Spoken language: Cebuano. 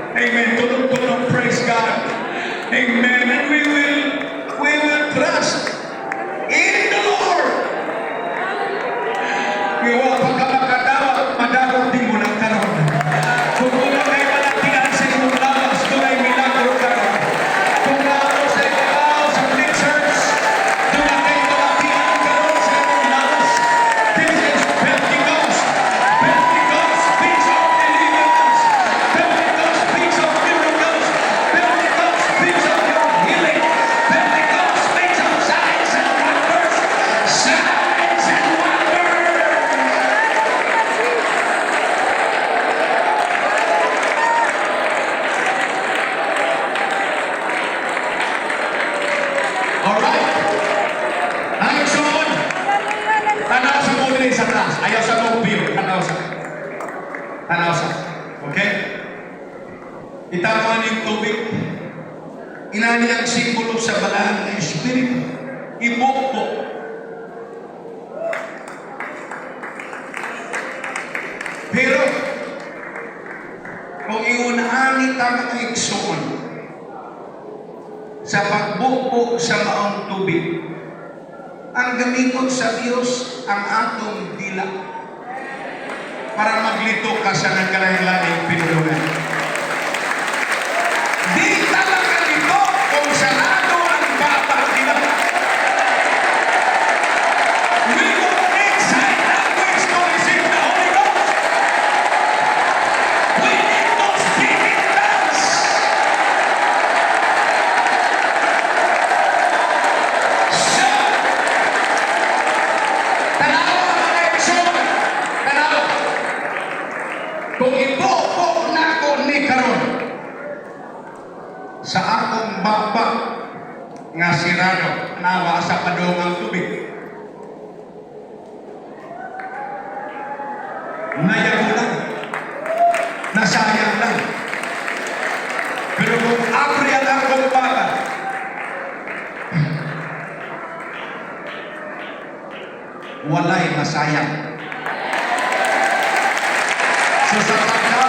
Amen. Tulog-tulog, praise God. Amen. And we will trust in the Lord. Wa pa ka makadawat, madawat nimo nang karon. Kung wala kay balatian sa imong lawas, dunay milagro karon. Kung naa mo sa ibabaw sa bleachers, duna kay balatian karon sa imong lawas. This is Pentecost. Pentecost speaks of deliverance. Pentecost speaks of miracles. Pentecost speaks of your healing. Pentecost speaks of signs and wonders. Signs and wonders. Alright. Ang igsoon, tanaw sa mo diri sa taas. Ayaw sa mong view. Tanaw sa. Tanaw sa. Okay? Itama yung tubig. Inani ang simbolo sa Balaan nga Espiritu. Ibubo. Pero, kung iunaan ta, mga igsoon, sa pagbubo sa maong tubig, ang gamiton sa Dios ang atong dila para maglito ka sa nagkalain-laing pinulungan. Di talaga lito kung sarado ang baba, di ba? We don't need sign language to receive the Holy Ghost. We need to speak in tongues. So, tanawa, mga igsoon, tanawa. Kung ibubo nako ni karon sa akong baba nga sirado, nawa sa padong ang tubig. Nayago lang. Nasayang lang. Pero kung abri ang akong baba, walay masayang. So sa pagka